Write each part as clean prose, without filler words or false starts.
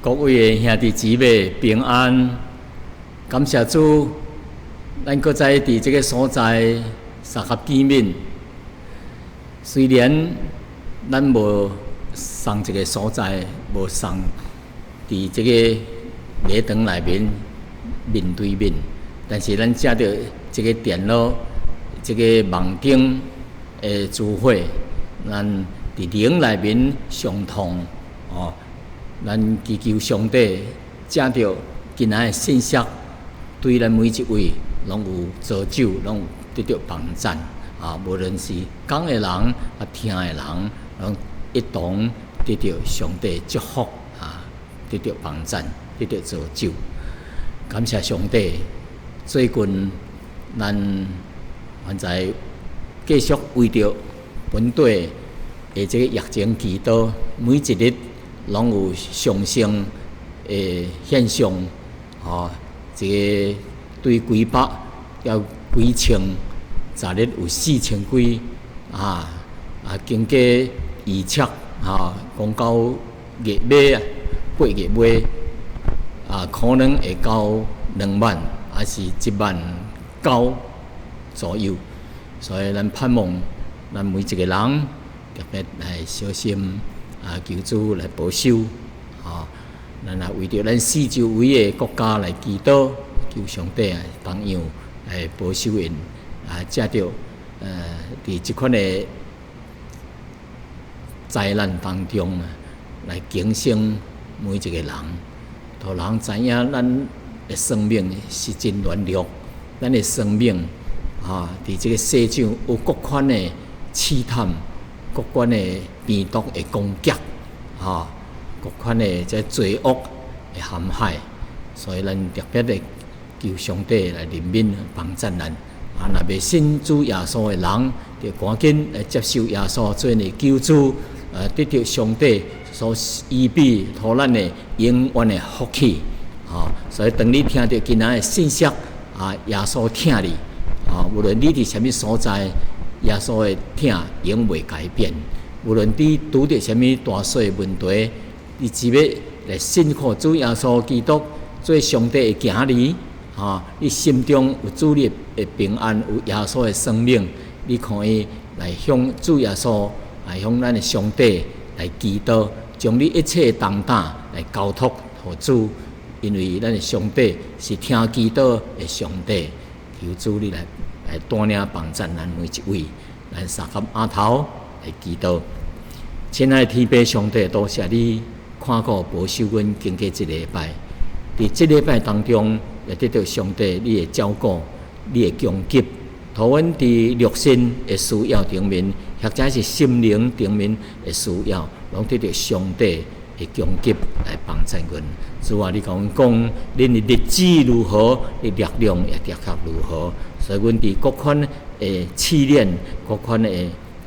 各位的兄弟姊妹平安，感謝主，咱閣再佇這个所在相合見面。雖然咱無仝一个所在，無仝佇這个禮堂內面面對面，但是咱藉著這个電腦、這个網頂的聚會，咱佇靈內面相通哦。咱祈求上帝藉著今仔的信息，對咱每一位攏有造就，攏有得著幫贊啊！無論是講的人啊，聽的人，攏一同得著上帝祝福啊，得著幫贊，得著造就。感謝上帝，最近咱現在繼續為著本地的這个疫情祈禱，每一日攏有上升的現象，吼，這个對幾百到幾千，昨日有四千幾，啊啊，經過預測，吼，講到月尾啊，8月尾，啊，可能會到2萬，還是1萬9左右。所以咱盼望，咱每一个人特別來小心。啊！求主來保守，吼！咱也為著咱四周圍的國家來祈禱，求上帝啊，同樣來保守𪜶啊，藉著佇這款的災難當中啊，來警醒每一个人，予人知影咱的生命是真軟弱，咱的生命啊，佇這个世上有各款的試探。各款的病毒的攻擊，吼，各款的這罪惡的陷害，所以咱特別的求上帝來憐憫幫贊咱。啊，若未信主耶穌的人，就趕緊來接受耶穌做𪜶的救主，得著上帝所預備予咱的永遠的福氣。吼，所以當你聽著今仔的信息，啊，耶穌疼你，啊，無論你佇啥物所在。耶穌的疼永袂改變。無論你拄著啥物大細問題，你只欲來信靠主耶穌基督做上帝的囝兒，吼，你心中有主的平安，有耶穌的生命，你可以來向主耶穌，來向咱的上帝來祈禱，將你一切的重擔來交託予主，因為咱的上帝是聽祈禱的上帝，求主你來。來帶領幫贊咱每一位，咱相佮阿頭來祈禱。親愛的天父上帝，多謝你看顧保守阮經過這禮拜，佇這禮拜當中，也得到上帝你的照顧，你的供給，予阮佇肉身的需要頂面，或者是心靈頂面的需要，攏得著上帝的供給來幫贊阮。主啊，你共阮講，恁的日子如何，你力量也的確如何。所以，阮佇各款的試煉、各款的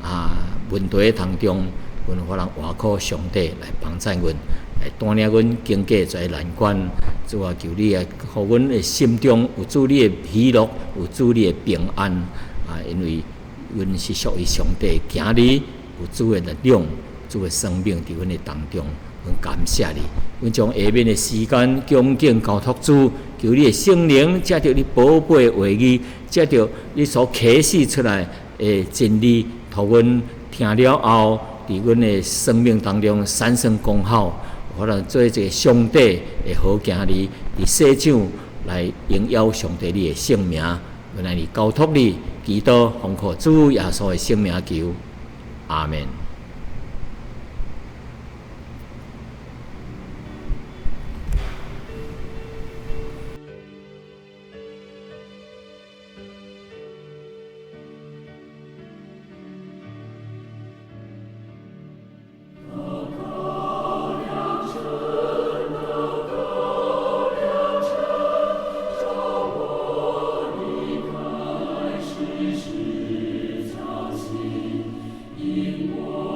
啊問題當中，阮有法通倚靠上帝來幫贊阮，來帶領阮經過這个難關。主啊，求你啊，予阮的心中有主你的喜樂，有主你的平安啊！因為阮是屬於上帝的囝兒，有主的力量、主的生命佇阮的當中。阮感謝你，阮將下面的時間恭敬交託主，求你的聖靈藉著你寶貝的話語，藉著你所啟示出來的真理，予阮聽了後，佇阮的生命當中產生功效，予咱做一个上帝的好囝兒，佇世上來榮耀上帝你的聖名。阮來交託你，祈禱奉靠主耶穌的聖名求，阿們。因我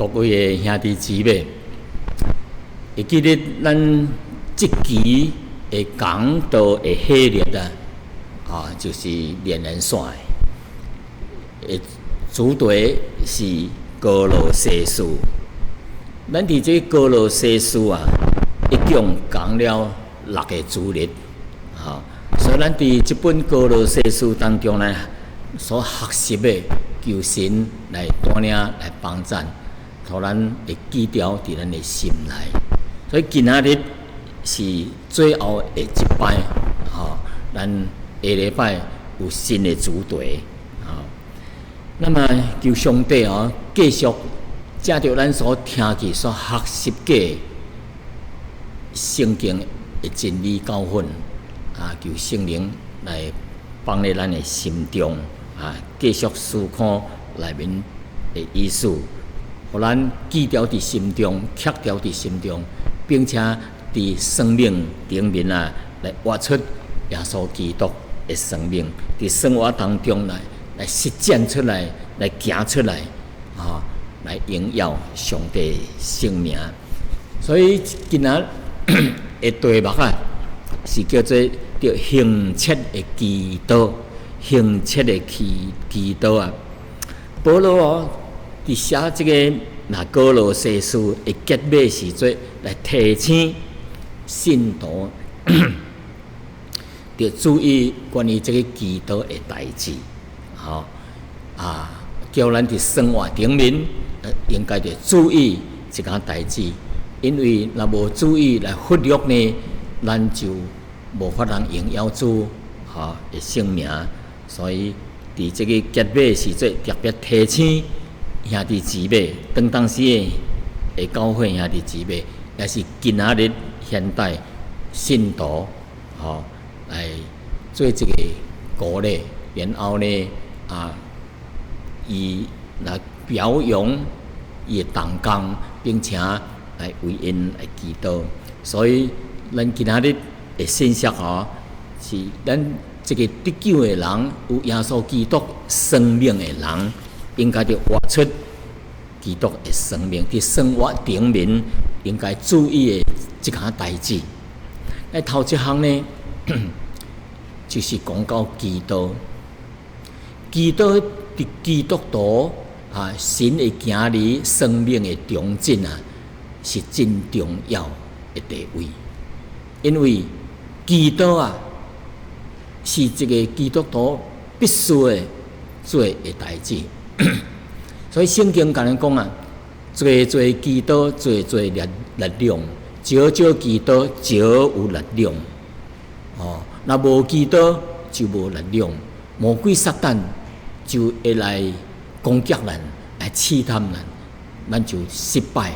各位的兄弟姊妹，會記得咱這期的講道的系列啊，就是連連線的，主題是歌羅西書。咱佇這歌羅西書啊，一共講了六個主日，所以咱佇這本歌羅西書當中呢，所學習的，求神來帶領來幫贊，予咱會記牢佇咱的心內。所以今仔日是最後的一擺，咱下禮拜有新的主題，那麼求上帝哦，繼續藉著咱所聽見、所學習過聖經的真理教訓，求聖靈來放佇咱的心中，繼續思考內面的意思，予咱記牢佇心中，刻牢佇心中，並且佇生命頂面啊，來活出耶穌基督的生命，佇生活當中來實踐出來，來行出來，來榮耀上帝聖名。所以今仔的題目啊，是叫做著懇切的祈禱，懇切的祈禱啊。保羅哦，佇寫這个那歌羅西書的結尾時陣，來提醒信徒，著注意關於這个祈禱的代誌，叫咱佇生活頂面，應該著注意這項代誌，因為若無注意來忽略呢，咱就無法通榮耀主的聖名。所以，佇這个結尾時陣，特別提醒兄弟姊妹，當時的教會兄弟姊妹，也是今仔日現代信徒，來做這个鼓勵，然後呢，伊來表揚伊的同工，並且來為𪜶來祈禱。所以，咱今仔日的信息是咱這个得救的人，有耶穌基督生命的人，應該著活出基督的生命，佇生活頂面應該注意的這項代誌。那頭一項呢，就是講到祈禱。祈禱佇基督徒啊，神的兒女生命的長進啊，是真重要的地位。因為祈禱啊，是一个基督徒必須的做的代誌。所以聖經共咱講啊，濟濟祈禱，濟濟力量；少少祈禱，少有力量。若無祈禱就無力量，魔鬼撒旦就會來攻擊咱，來試探咱，咱就失敗，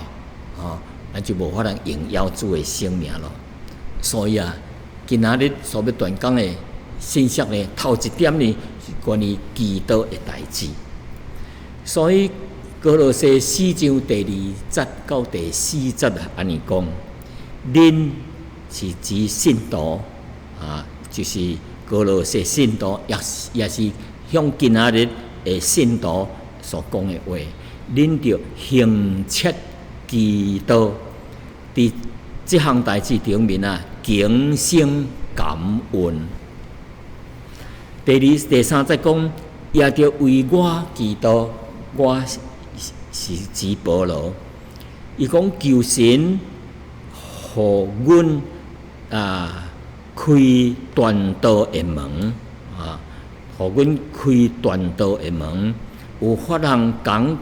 咱就無法通榮耀主的聖名咯。所以啊，今仔日所欲傳講的信息呢，頭一點呢是關於祈禱的代誌。所以歌羅西四章第二節到第四節啊，按呢講，恁是指信徒啊，就是歌羅西信徒，也是向今仔日的信徒所講的話，恁著懇切祈禱，佇這項代誌頂面啊，警醒感恩。第二、第三節講，也著為我祈禱，我是指保羅。伊講求神予阮啊開傳道的門啊，予阮開傳道的門，有法通講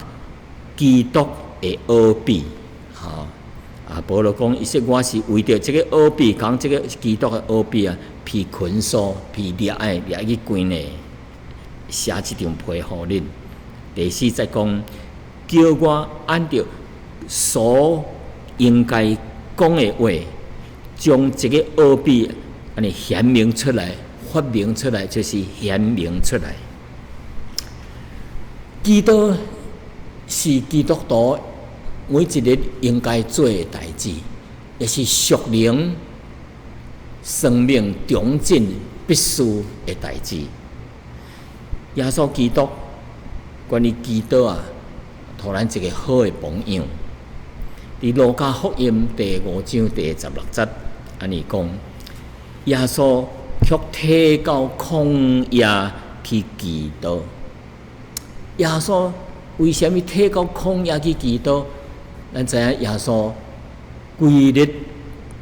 基督的奧秘。保羅講，伊說我是為著這个奧秘，講這个基督的奧秘啊，被捆鎖、被掠的掠去關的，寫這張批予恁。第四節講，叫我按著所應該講的話，將這个奧秘按呢顯明出來、發明出來，就是顯明出來。祈禱是基督徒每一日應該做的代誌，也是屬靈生命長進必須的代誌。耶穌基督關於祈禱啊，予予咱一个好的榜樣。佇路加福音第五章第十六節，按呢講，耶穌卻退到曠野去祈禱。耶穌為啥物退到曠野去祈禱？咱知影耶穌規日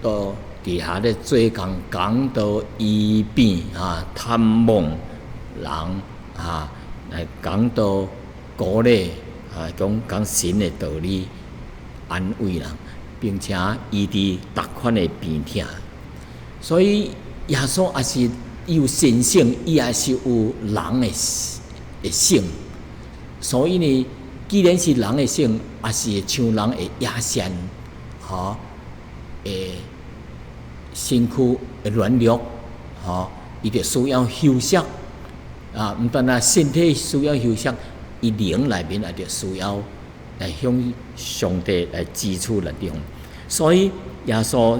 都佇遐咧做工，講道醫病啊，探望人啊，來講道鼓勵啊，講講神的道理，安慰人，並且醫治逐款的病痛。所以耶穌也是有神性，伊也是有人的性。所以呢，既然是人的性，也是像人會野鱔，吼，會身軀會軟弱，吼，伊就需要休息。啊，毋但啊身體需要休息，伊靈內面也著需要來向上帝來支取力量。所以耶穌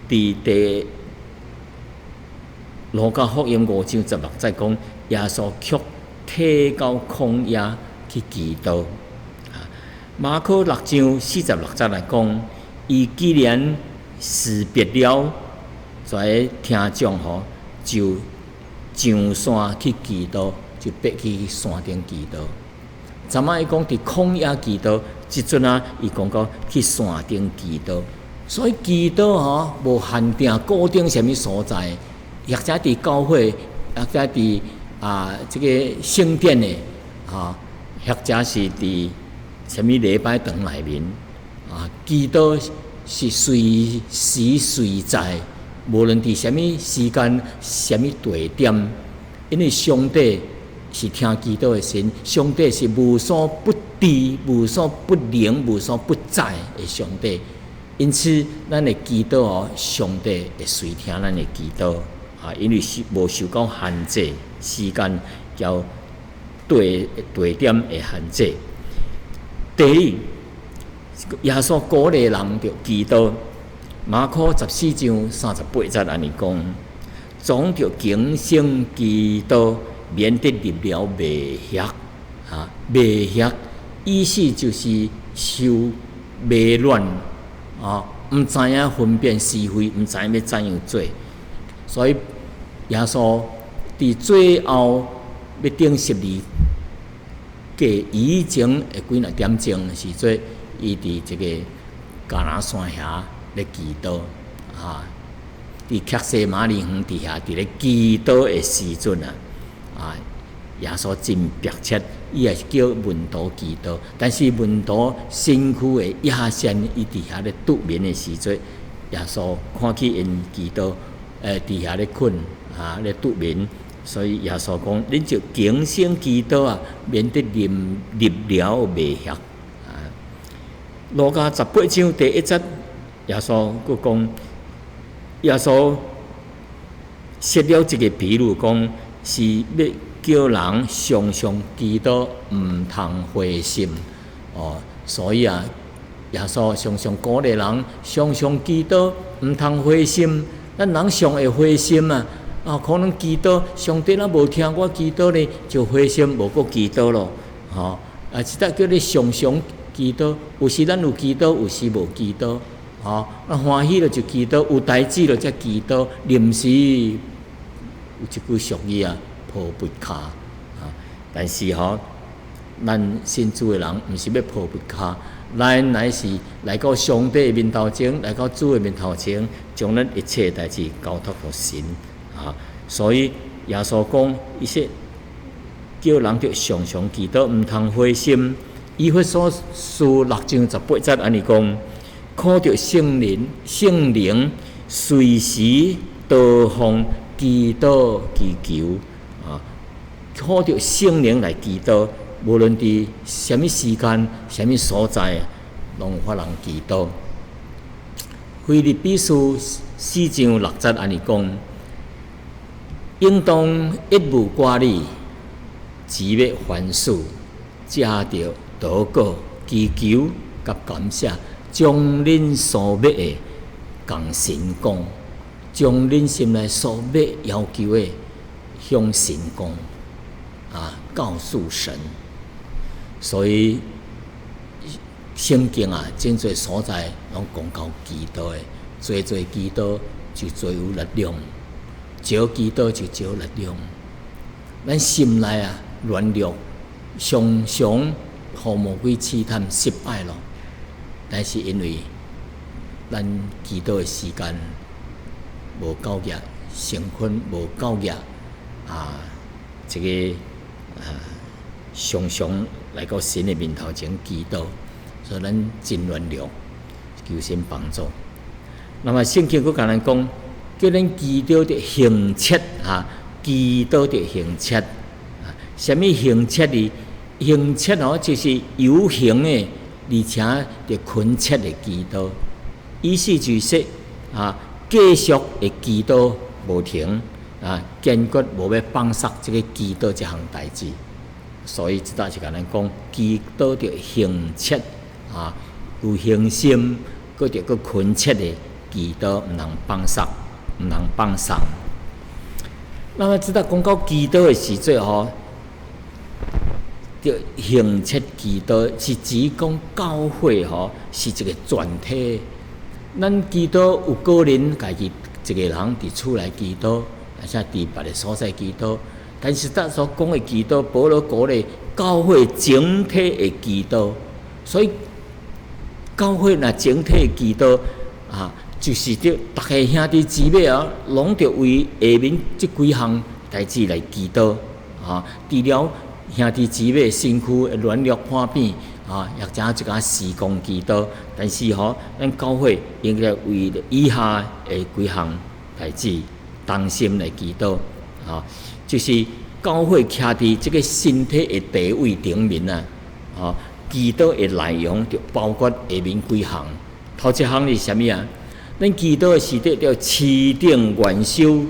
佇第路加福音五章十六節講，耶穌卻退到曠野去祈禱。馬可六章四十六節來講，伊既然辭別了遮聽眾吼，就上山去祈禱，就爬去山頂祈禱。昨仔伊講佇曠野祈禱，這陣啊，伊講到去山頂祈禱。所以祈禱吼，無限定固定啥物所在，或者佇教會，或者佇啊這个聖殿的，吼，或者是佇啥物禮拜堂內面，啊，祈禱是隨時隨在，無論佇啥物時間、啥物地點，因為上帝是聽祈禱的神，上帝是無所不知、無所不能、無所不在的上帝。因此，咱的祈禱哦，上帝會垂聽咱的祈禱啊，因為是無受到限制時間佮地點的限制。第二，耶穌鼓勵人著祈禱。馬可十四章三十八節按呢講，總著警醒祈禱，免得入了迷惑。啊，迷惑意思就是受迷亂。啊，毋知影分辨是非，毋知影欲怎樣做，所以耶穌佇最後欲釘十字架以前的幾若點鐘時陣，伊佇這個迦拿山遐咧祈禱，啊，佇客西馬尼園佇遐佇咧祈禱的時陣啊，啊，耶穌真迫切，伊也是叫門徒祈禱，但是門徒身軀的野鱔，伊佇遐咧拄眠的時陣，耶穌看見𪜶祈禱，佇遐咧睏，啊，咧拄眠，所以耶穌講：恁就警醒祈禱啊，免得入入了迷惑。啊，路加十八章第一節，耶穌閣講，耶穌設了一個比喻，講是欲叫人常常祈禱，毋通灰心哦。所以啊，耶穌常常鼓勵人常常祈禱，毋通灰心。咱人常會灰心啊！啊，可能祈禱上帝若無聽我祈禱呢，就灰心無閣祈禱咯。吼，啊，是得叫你常常祈禱。有時咱有祈禱，有時無祈禱。吼，啊，歡喜了就祈禱，有代誌了才祈禱。臨時有一句俗語啊，抱佛跤啊！但是吼，咱信主的人毋是欲抱佛跤，咱乃是來到上帝的面頭前，來到主的面頭前，將咱一切代誌交託予神啊！所以耶穌講，伊說叫人著常常祈禱，毋通灰心。以弗所書六章十八節按呢講，靠著聖靈，聖靈隨時多方祈禱祈求啊，靠著聖靈來祈禱，無論佇啥物時間、啥物所在，攏有法通祈禱。腓立比書四章六節按呢講，應當一無掛慮，只欲凡事藉著禱告、祈求佮感謝，將恁所欲的仝神講，將恁心內所欲要求的向神講，啊，告訴神。所以聖經啊，真濟所在攏講到祈禱的，濟濟祈禱就濟有力量，少祈禱就少力量。咱心內啊軟弱，常常予魔鬼試探失敗咯。但是因為咱祈禱的時間無夠額，成分無夠額啊，這個啊常常來到神的面頭前祈禱，所以咱真軟弱，求神幫助。那麼聖經閣共咱講，叫咱祈禱著恆切啊，祈禱著恆切啊。啥物恆切呢？恆切哦，就是有形的，而且著懇切的祈禱。意思就是說啊，繼續的祈禱無停啊，堅決無欲放捒這个祈禱這項代誌。所以這搭是共咱講，祈禱著恆切啊，有恆心，閣著閣懇切的祈禱，毋通放捒，毋通放鬆。那麼這搭講到祈禱的時陣吼，著恆切祈禱是指講教會吼是一個全體。咱祈禱有個人家己一個人佇厝內祈禱，抑是佇別个所在祈禱。但是這所講的祈禱，保羅鼓勵教會整體的祈禱，所以教會若整體祈禱啊，就是著逐个兄弟姊妹啊，攏著為下面這幾項代誌來祈禱啊。除了兄弟姊妹身軀的軟弱破病啊，或者一寡事工祈禱，但是吼，咱教會應該為以下的幾項代誌同心來祈禱啊，就是教會徛佇這个身體的地位頂面啊，啊，祈禱的內容就包括下面幾項。頭一項是啥物啊？咱祈禱的時陣著持定元首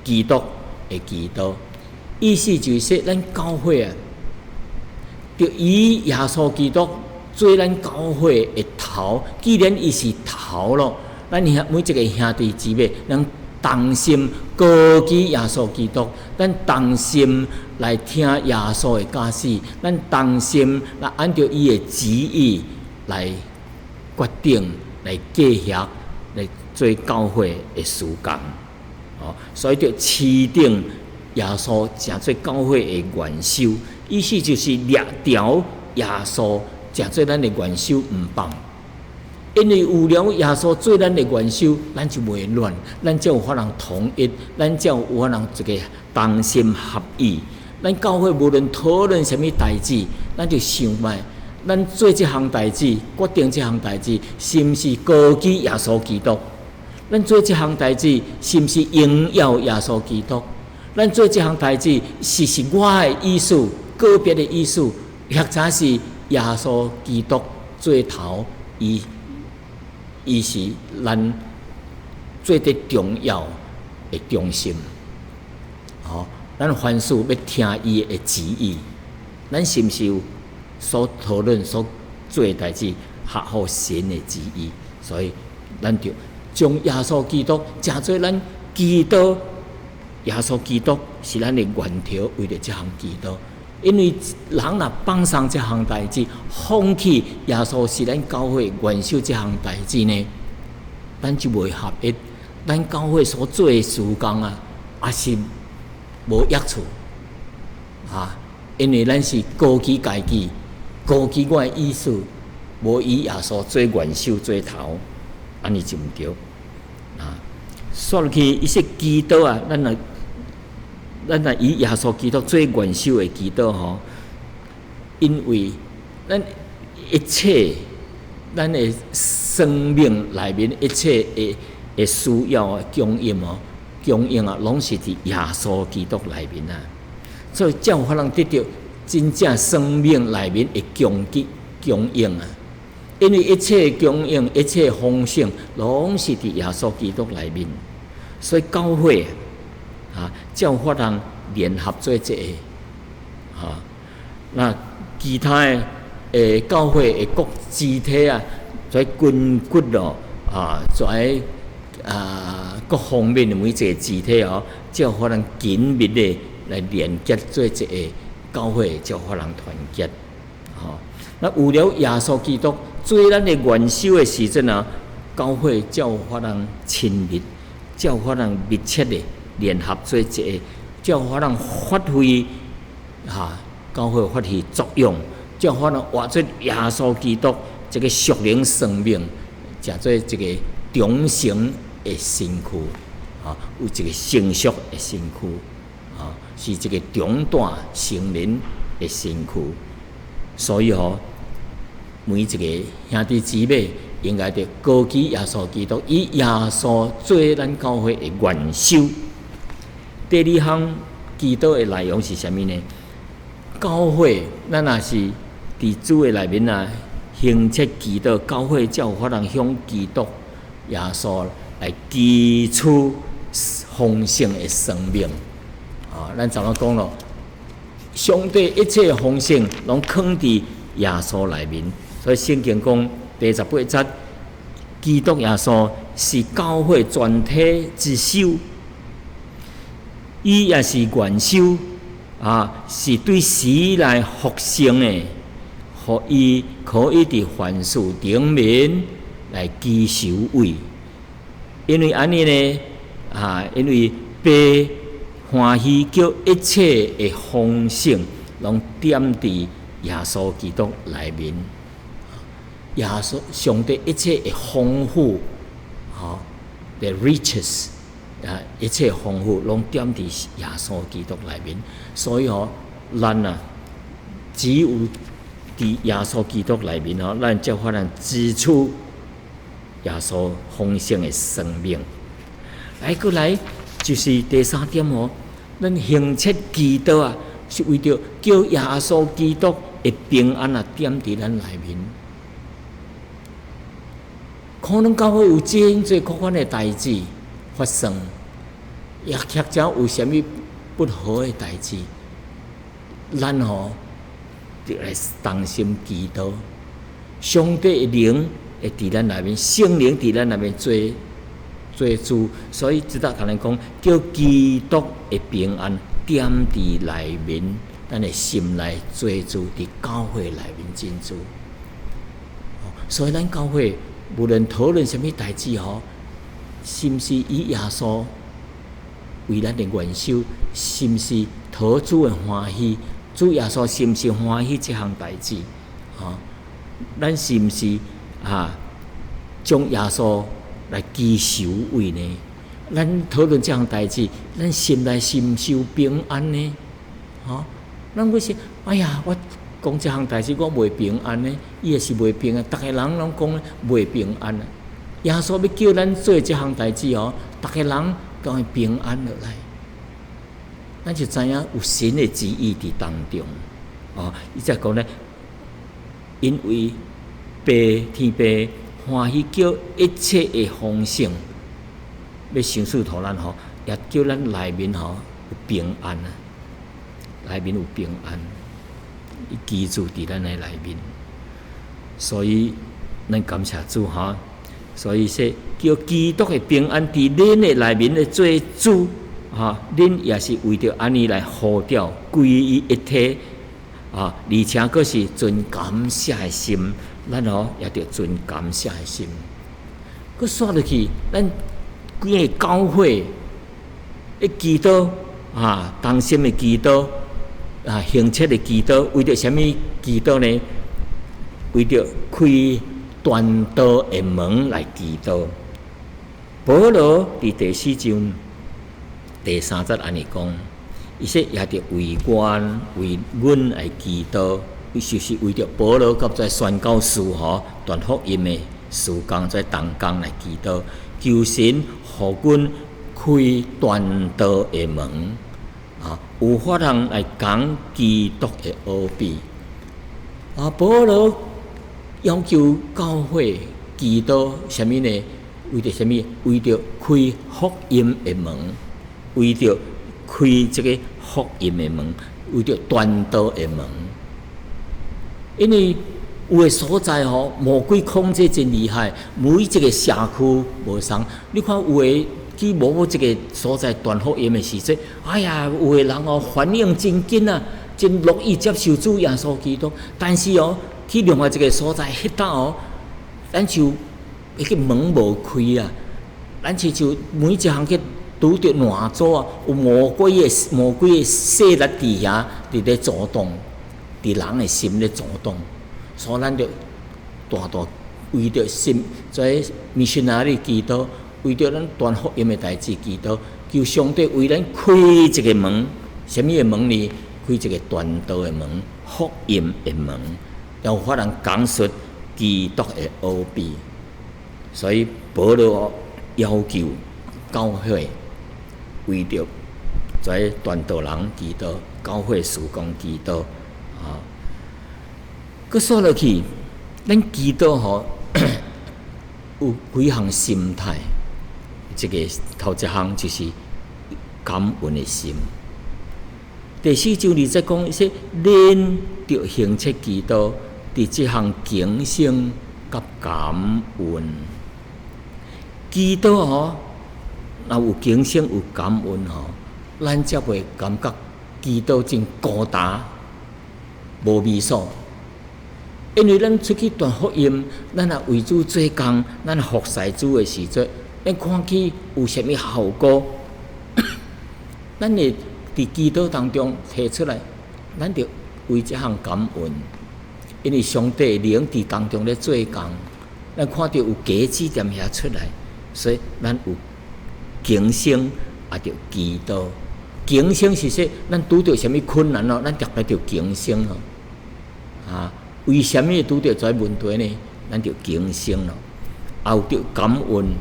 基督的祈禱，意思就是說，咱教會啊，著以耶穌基督做咱教會的頭。既然伊是頭咯，咱兄每一个兄弟姊妹，咱同心高舉耶穌基督，咱同心來聽耶穌的教示，咱同心來按照伊的旨意來決定、來計劃、來做教會的事工。哦，所以著持定耶穌成做教會的元首，意思就是掠牢耶穌成做咱的元首毋放。因為有了耶穌做咱的元首，咱就袂亂，咱才有法通統一，咱才有法通一个同心合意。咱教會無論討論啥物代誌，咱就想覓，咱做這項代誌，決定這項代誌，是毋是高舉耶穌基督？咱做這項代誌，是毋是榮耀耶穌基督？咱做這項代誌，是我的意思，個別的意思，抑或是耶穌基督做頭，伊是咱最得重要的中心。吼，咱凡事欲聽伊的旨意，咱是毋是有所討論、所做的代誌合乎神的旨意？所以，咱就將耶穌基督成做咱祈禱，耶穌基督是咱的源頭，為著這項祈禱。因為人若放鬆這項代誌，放棄耶穌是咱教會元首這項代誌呢，咱就袂合一。咱教會所做的事工啊，也是無益處啊。因為咱是高舉家己，高舉我的意思，無以耶穌做元首做頭，按呢就毋對啊。煞落去伊說祈禱啊，咱若以耶穌基督做元首的祈禱吼，因為咱一切咱的生命內面一切的需要的供應哦，供應啊，攏是佇耶穌基督內面啊，所以才有法通得著真正生命內面的供給供應啊。因為一切供應、一切豐盛，攏是佇耶穌基督內面，所以教會啊，才有法通聯合做一个啊。那其他的教會的各肢體啊，在筋骨咯啊，在啊各方面的每一个肢體哦，才有法通緊密的來連結做一个教會，才有法通團結。吼，那有了耶穌基督做咱的元首的時陣啊，教會才有法通親密，才有法通密切的聯合做一個，才有法通發揮哈，教會發揮作用，才有法通活出耶穌基督這個屬靈生命，成做一個忠誠的身軀，啊，有一個成熟的身軀，啊，是一個長大成人的身軀。所以吼，每一個兄弟姊妹應該著高舉耶穌基督，以耶穌做咱教會的元首。第二項祈禱的內容是啥物呢？教會咱若是佇主的內面啊，懇切祈禱，教會才有法通向基督耶穌來支取豐盛的生命。啊，咱昨昏講咯，上帝一切豐盛攏囥佇耶穌內面，所以聖經講第18節，基督耶穌是教會全體之首，伊也是元首，啊，是對死來復生的，予伊可以佇凡事頂面來居首位。因為按呢呢，啊，因為父歡喜叫一切的豐盛攏點佇耶穌基督內面。耶穌上帝一切的豐富，吼，the riches 啊，一切豐富攏點佇耶穌基督內面。所以吼，咱啊，只有佇耶穌基督內面吼，咱才有法通支取耶穌豐盛的生命。來，閣來就是第三點哦，咱懇切祈禱啊，是為著叫耶穌基督的平安啊，點佇咱內面。可能教會有真濟各款的代誌發生，也或者有啥物不好的代誌，咱吼著來同心祈禱，上帝的靈會佇咱內面，聖靈佇咱內面做做主，所以這搭共咱講，叫基督的平安點佇內面，咱的心內做主，佇教會內面進主。所以咱教會無論討論啥物代誌吼，是毋是以耶穌為咱的元首？是毋是討主的歡喜？主耶穌是毋是歡喜這項代誌？吼，咱是毋是啊將耶穌來居首位呢？咱討論這項代誌，咱心內是毋是有平安呢？吼，咱閣是哎呀，我講這項代誌，我袂平安呢，伊也是袂平安，逐个人攏講袂平安啊。耶穌欲叫咱做這項代誌哦，逐个人都會平安落來，咱就知影有神的旨意佇當中。哦，伊才講咧，因為父天父歡喜叫一切的豐盛，欲賞賜予咱吼，也叫咱內面吼有平安啊，內面有平安，伊居住佇咱的內面，所以咱感謝主哈。所以說，叫基督的平安佇恁的內面來做主，哈，恁也是為著按呢來呼召歸於一體，啊，而且閣是存感謝的心，咱吼也著存感謝的心。閣煞落去，咱規个教會的祈禱，啊，同心的祈禱，啊，懇切的祈禱，為著啥物祈禱呢？為著開傳道的門來祈禱。保羅佇第四章第三節按呢講，伊說也著為我為阮來祈禱，就是為著保羅佮這宣教士吼傳福音的事工這同工來祈禱，求神予阮開傳道的門，啊，有法通來講基督的奧秘。啊，保羅要求教會祈禱啥物呢？為著啥物？為著開福音的門，為著開這个福音的門，為著傳道的門。因為有的所在吼，魔鬼控制真厲害，每一个社區無相仝。你看有的去某一个所在傳福音的時陣，哎呀，有的人哦反應真緊啊，真樂意接受主耶穌基督。但是哦，去另外一个所在，彼搭哦，咱就彼个門無開啊，咱親像每一項去拄著爛阻啊，有魔鬼的勢力佇遐佇咧阻擋，佇人的心咧阻擋，所以咱著大大為著心，做 missionary 祈禱，為著咱傳福音的代誌祈禱，求上帝為咱開一個門，啥物的門呢？開一個傳道的門，福音的門，有法通講述基督的奧秘。所以保羅要求教會為著這傳道人祈禱，教會事工祈禱啊。閣煞落去，咱祈禱吼有幾項心態，這個頭一項就是感恩的心。第四章二節講說，恁著恆切祈禱，佇這項警醒佮感恩。祈禱吼，若有警醒有感恩吼，咱才袂感覺祈禱真孤單、無味素。因為咱出去傳福音，咱若為主做工，咱服侍主的時陣，咱看起有啥物效果，咱會佇祈禱當中提出來，咱著為這項感恩，因為上帝靈佇當中咧做工，咱看著有果子踮遐出來，所以咱有警醒，也著祈禱。警醒是說，咱拄著啥物困難咯，咱特別著警醒咯。啊，為啥物拄著這問題呢？咱著警醒咯，也有著感恩，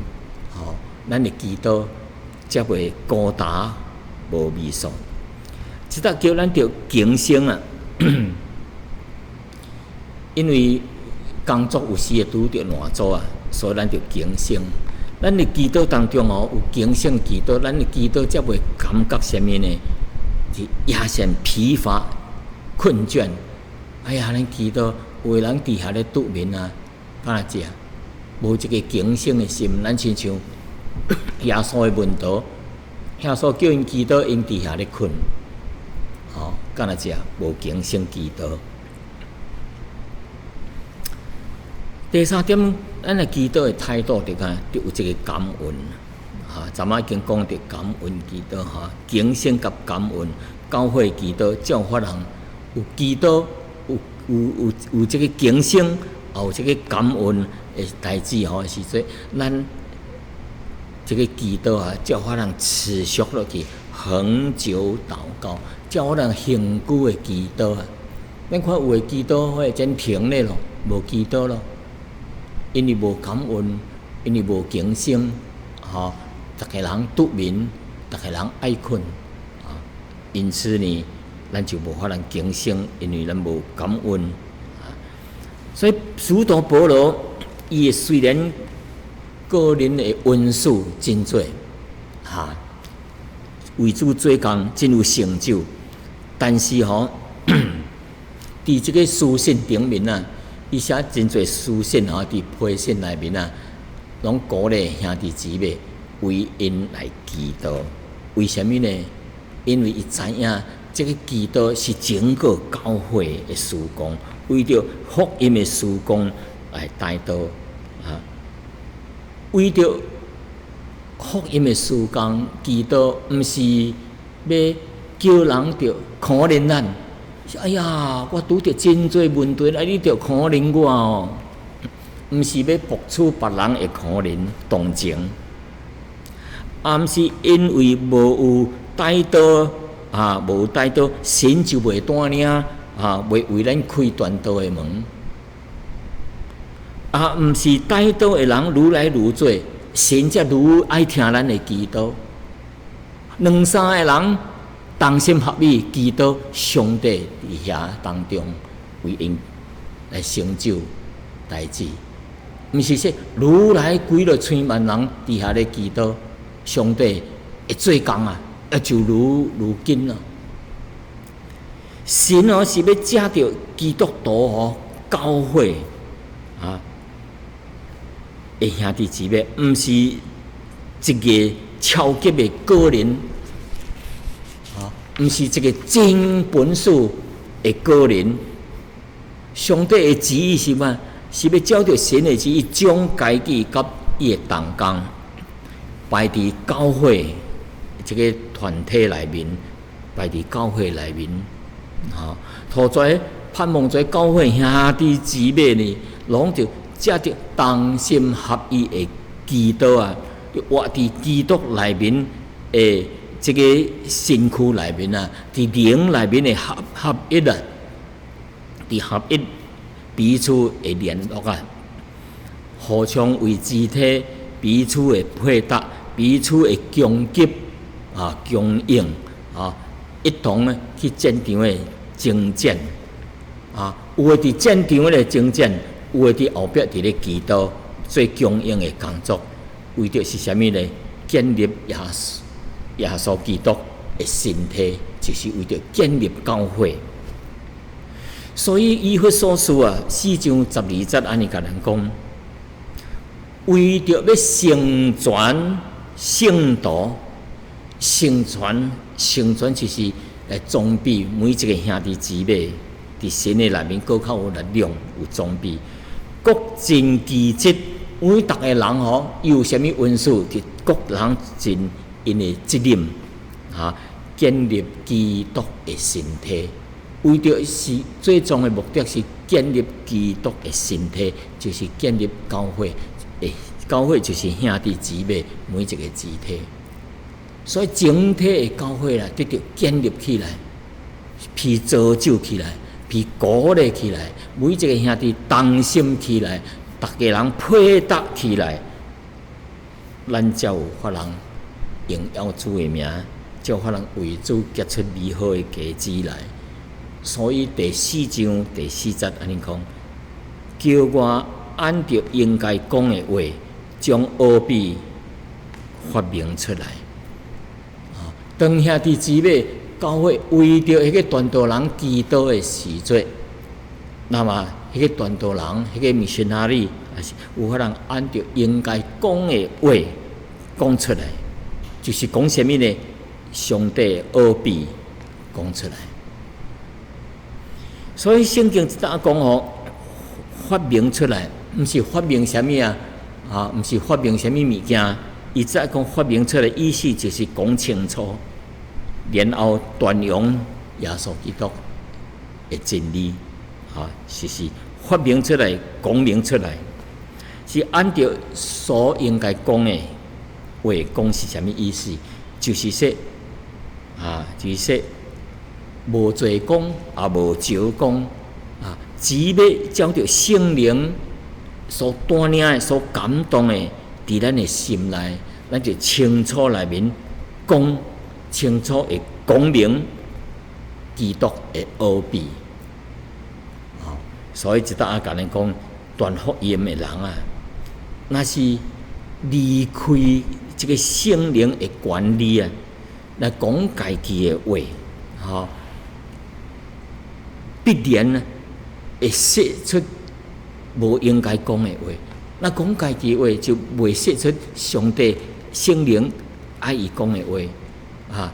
吼，咱的祈禱才袂孤單無味素。這搭叫咱著警醒啊，因為工作有時會拄著爛阻啊，所以咱著警醒。咱的祈禱當中哦，有警醒祈禱，咱的祈禱才袂感覺啥物呢？是厭倦疲乏、困倦。哎呀，咱祈禱有的人佇遐咧拄眠啊，敢若食，無一個警醒的心，咱親像耶穌的門徒，耶穌叫𪜶祈禱，𪜶佇遐咧睏，吼，敢若食，無警醒祈禱。第三點，咱的祈禱的態度就講，就有一個感恩，哈，昨晚已經講著感恩祈禱，哈，警醒佮感恩，教會祈禱，才有法通有祈禱，有有有有這個警醒，也有這個感恩的代誌吼，時陣咱這個祈禱啊，才有法通持續落去，恆久禱告，才有法通恆久的祈禱啊。咱看有的祈禱會真停咧咯，無祈禱咯。因為無感恩，因為無警醒，吼，逐个人拄眠，逐个人愛睏，啊，因此呢，咱就無法通警醒，因為咱無感恩，啊，所以使徒保羅，伊雖然個人的恩賜真濟，哈，為主做工真有成就，但是吼，佇這個書信頂面啊，伊寫真濟書信吼，佇批信內面啊，攏鼓勵兄弟姊妹為𪜶來祈禱。為啥物呢？因為伊知影這個祈禱是整個教會的事工，為著福音的事工來代禱啊，為著福音的事工祈禱，毋是欲叫人著可憐咱。哎呀，我拄著真濟問題，啊！你著可憐我哦，毋是欲博取別人的可憐同情，也毋是因為無有代禱啊，無代禱，神就袂帶領啊，袂為咱開傳道的門，啊，毋是代禱的人愈來愈濟，神才愈愛聽咱的祈禱。兩三個人同心合意祈禱，上帝佇遐當中為𪜶來成就代誌，毋是說愈來幾落千萬人佇遐咧祈禱，上帝會做工啊，啊就愈愈緊啊。神哦是欲藉著基督徒吼教會啊，的兄弟姊妹，毋是一個超級的個人。毋是一個真本事的個人，上帝的旨意是啥？是欲照著神的旨意，將家己佮伊的同工擺佇教會這个團體內面，擺佇教會內面，吼，予遮盼望遮教會兄弟姊妹呢，攏就藉著同心合意的祈禱啊，活佇基督內面的這个身軀內面啊，佇靈內面的合一啊，佇合一彼此的聯絡啊，互相為肢體彼此的配搭，彼此的供給啊，供應啊，一同呢去戰場的征戰啊，有的佇戰場咧征戰，有的佇後壁佇咧祈禱做供應的工作，為著是啥物呢？建立耶穌基督的身體，就是為著建立教會。所以以弗所書啊，4章12節按呢共咱講，為著欲成全聖徒，成全成全就是來裝備每一个兄弟姊妹，佇神的內面閣較有力量，有裝備，各盡其職。每逐个人吼，有啥物恩賜，就各人盡𪜶的責任，哈，建立基督的身體。為著是最終的目的是建立基督的身體，就是建立教會。教會就是兄弟姊妹每一个肢體。所以整體的教會啦，得著建立起來，被造就起來，被鼓勵起來，每一个兄弟同心起來，逐家人配搭起來，咱才有法通榮耀主的名，才有法通為主結出美好的果子來。所以第四章第四節按呢講，叫我按著應該講的話，將奧秘發明出來。當兄弟姊妹教會為著彼個傳道人祈禱的時陣，那麼彼個傳道人、彼個 missionary，也是有法通按著應該講的話講出來，就是講啥物呢？上帝的奧秘講出來。所以聖經這搭講吼，發明出來，毋是發明啥物啊？啊，毋是發明啥物物件。伊這講發明出來，意思就是講清楚，然後傳揚耶穌基督的真理，啊，就是發明出來，講明出來，是按照所應該講的話講是啥物意思？就是說，啊，就是說，無濟講，也無少講，啊，只欲照著聖靈所帶領的、所感動的，佇咱的心內，咱就清楚內面講，清楚會講明基督的奧秘。所以這搭共咱講，傳福音的人啊，若是離開這个聖靈的管理啊，來講家己的話，吼，必然呢會說出無應該講的話。若講家己的話，就袂說出上帝聖靈愛伊講的話。啊，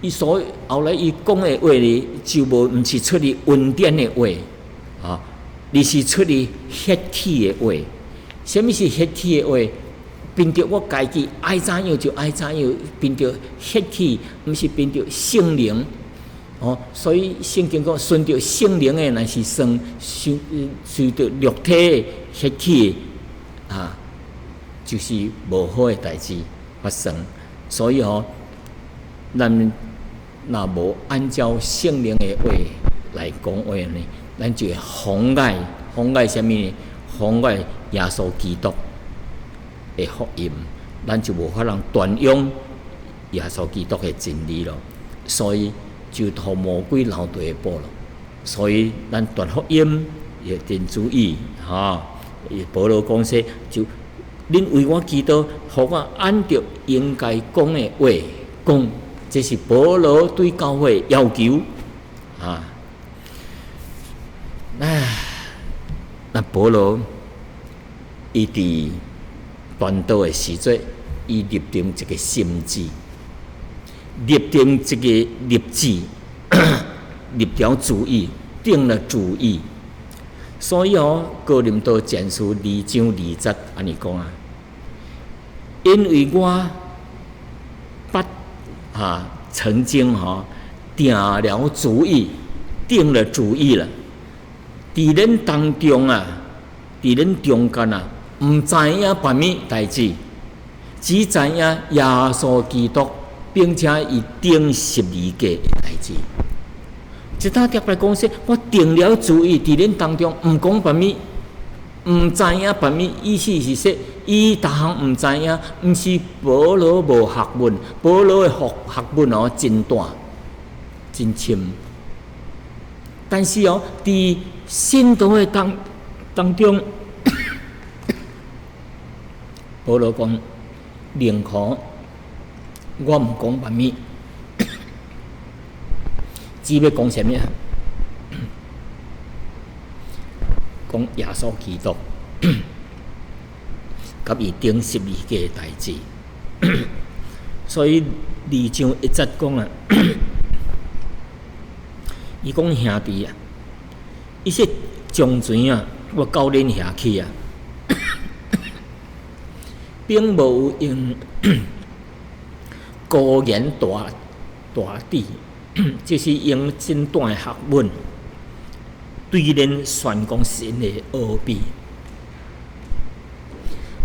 伊所以後來伊講的話呢，就無毋是出自恩典的話，啊，而是出自血氣的話。啥物是血氣的話？憑著我家己愛怎樣就愛怎樣，憑著血氣，毋是憑著聖靈。哦，所以聖經講，順著聖靈的，若是算隨著肉體的血氣啊，就是無好的代誌發生。所以吼，咱若無按照聖靈的話來講話呢，咱就會妨礙，妨礙啥物呢？妨礙耶穌基督的福音，咱就無法通傳揚耶穌基督的真理咯。所以就予魔鬼留地步咯。所以咱傳福音也真注意，哈。保羅講說，就恁為我祈禱，予我按著應該講的話講，這是保羅對教會要求啊。那保羅伊佇傳道的時陣，伊立定一个心志，立定一个立志，立條主意，定了主意。所以哦，哥林多前書2章2節按呢講啊，因為我捌啊曾經吼定了主意，定了主意了，佇恁當中啊，佇恁中間啊，毋知影別物代誌，只知影耶穌基督，並且伊釘十字架的代誌。這搭特別講說，我定了主意，佇恁當中毋講別物，毋知影別物，意思是說，伊逐項毋知影，毋是保羅無學問，保羅的學問哦真大、真深。但是哦，佇信徒的當中，保羅講寧可我毋講別物。只欲講啥物啊？講耶穌基督，佮伊釘十字架的代誌。所以2章1節講啊，伊講兄弟啊，伊說從前啊，我到恁遐去啊，並無用高言大智。就是用真大的學問對恁宣講神的奧秘。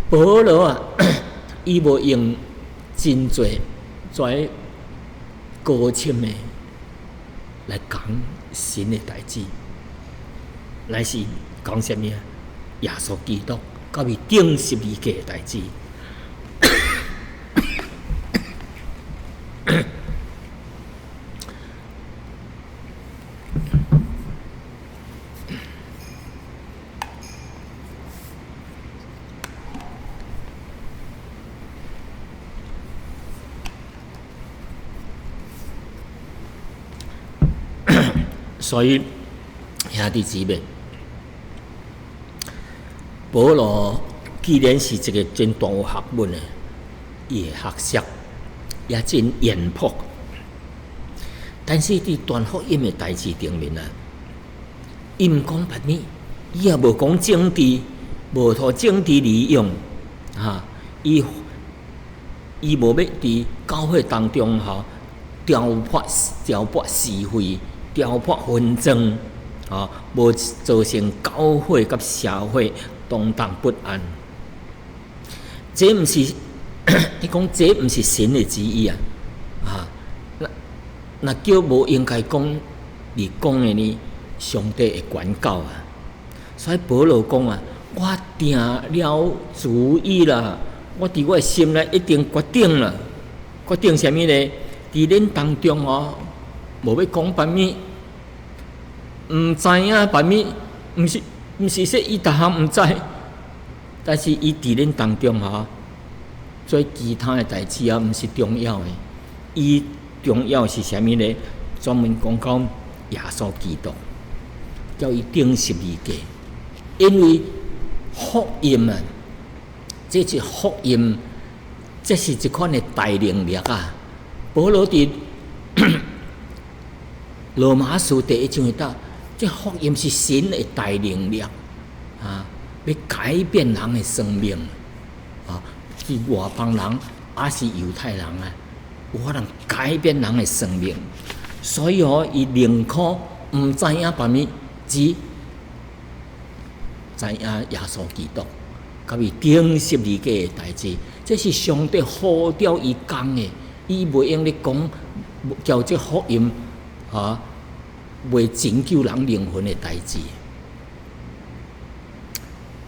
保羅啊，伊無用真濟遮高深的來講神的代誌，乃是講啥物啊？耶穌基督佮伊釘十字架的代誌。所以兄弟姊妹，保羅既然是一個真大有學問的，伊的學識也真淵博，但是佇傳福音的代誌頂面啊，伊毋講別物，伊也無講政治，無予政治利用，哈，伊無欲佇教會當中吼挑撥是非。挑撥紛爭，吼，無造成教會佮社會動盪不安。這毋是，伊講這毋是神的旨意啊！啊，若叫無應該講而講的呢，上帝會管教啊。所以保羅講啊，我定了主意啦，我佇我的心內一定決定啦，決定啥物呢？佇恁當中哦。無欲講別物，毋知影別物，毋是說伊逐項毋知，但是伊佇恁當中吼，做其他的代誌啊，毋是重要的。伊重要是啥物呢？專門講講耶穌基督，叫伊釘十字架，因為福音啊，這是福音，這是一款的大能力啊。保羅佇羅馬書第一章講，這福音是神的大能力啊，欲改變人的生命啊，是外邦人抑是猶太人啊，有可能改變人的生命。所以哦，伊寧可毋知影別物，只知影耶穌基督，佮伊釘十字架的代誌，這是上帝呼召伊講的，伊袂用咧講，叫這福音。啊，袂拯救人靈魂的代誌，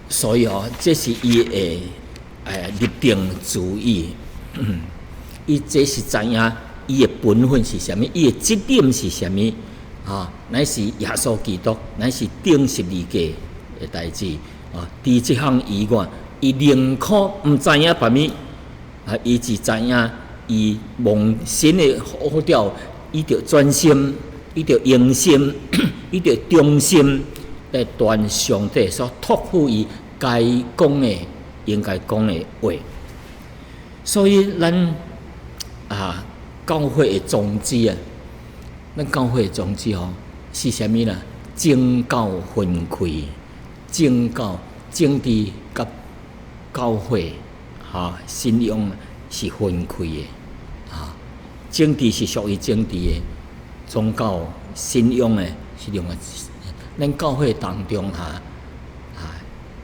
所以哦，這是伊的立定主意。伊這是知影伊的本分是啥物，伊的責任是啥物啊？乃是耶穌基督，乃是釘十字架的代誌啊！除這項以外，伊寧可毋知影別物，啊，伊只知影伊蒙神的呼召。伊著專心，伊著用心，伊著忠心來傳上帝所託付伊該講的、應該講的話。所以咱啊，教會的宗旨啊，咱教會的宗旨吼是啥物啦？政教分開，宗教、政治佮教會，哈，信仰是分開的，啊，政治是屬於政治的，宗教信仰的是另外。咱教會當中哈，啊，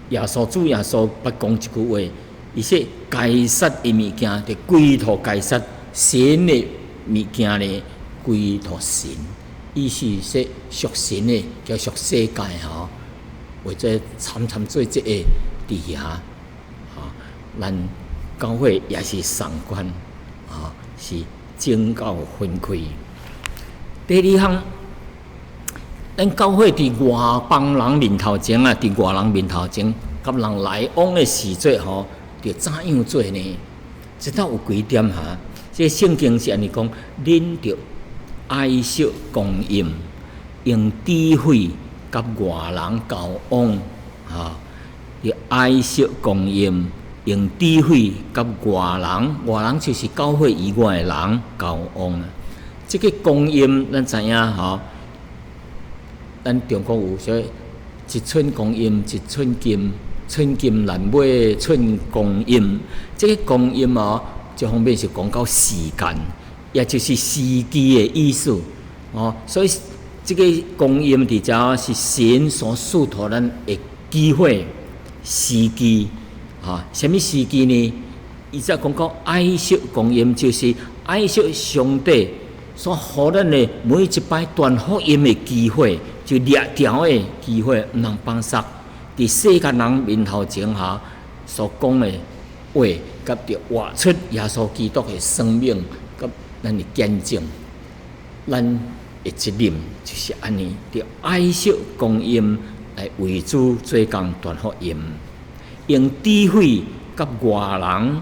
耶穌主耶穌捌講一句話，伊說該撒的物件，就歸予該撒，神的物件呢，歸予神。意思說屬神的，佮屬世界吼，或者參參做這個佇遐，吼，咱教會也是相款，吼，是政教分開。第二項，咱教會佇外邦人面頭前啊，佇外人面頭前，佮人來往的時陣吼，著怎樣做呢？這倒有幾點哈？這聖經是按呢講，恁著愛惜光陰，用智慧佮外人交往，哈，著愛惜光陰，用智慧佮外人，外人就是教會以外的人交往啊。這個光陰，咱知影吼，咱中國有說一寸光陰一寸金，寸金難買寸光陰。這個光陰哦，這方面是講到時間，也就是時機的意思哦。所以這個光陰佇遮是神所賜予咱的機會、時機。啊，啥物時機呢？伊才講到愛惜光陰，就是愛惜上帝所予咱的每一擺傳福音的機會，就掠著的機會，毋通放捒。佇世間人面頭前哈所講的話，佮著活出耶穌基督的生命，佮咱的見證，咱的責任就是按呢，著愛惜光陰來為主做工傳福音，用智慧佮外人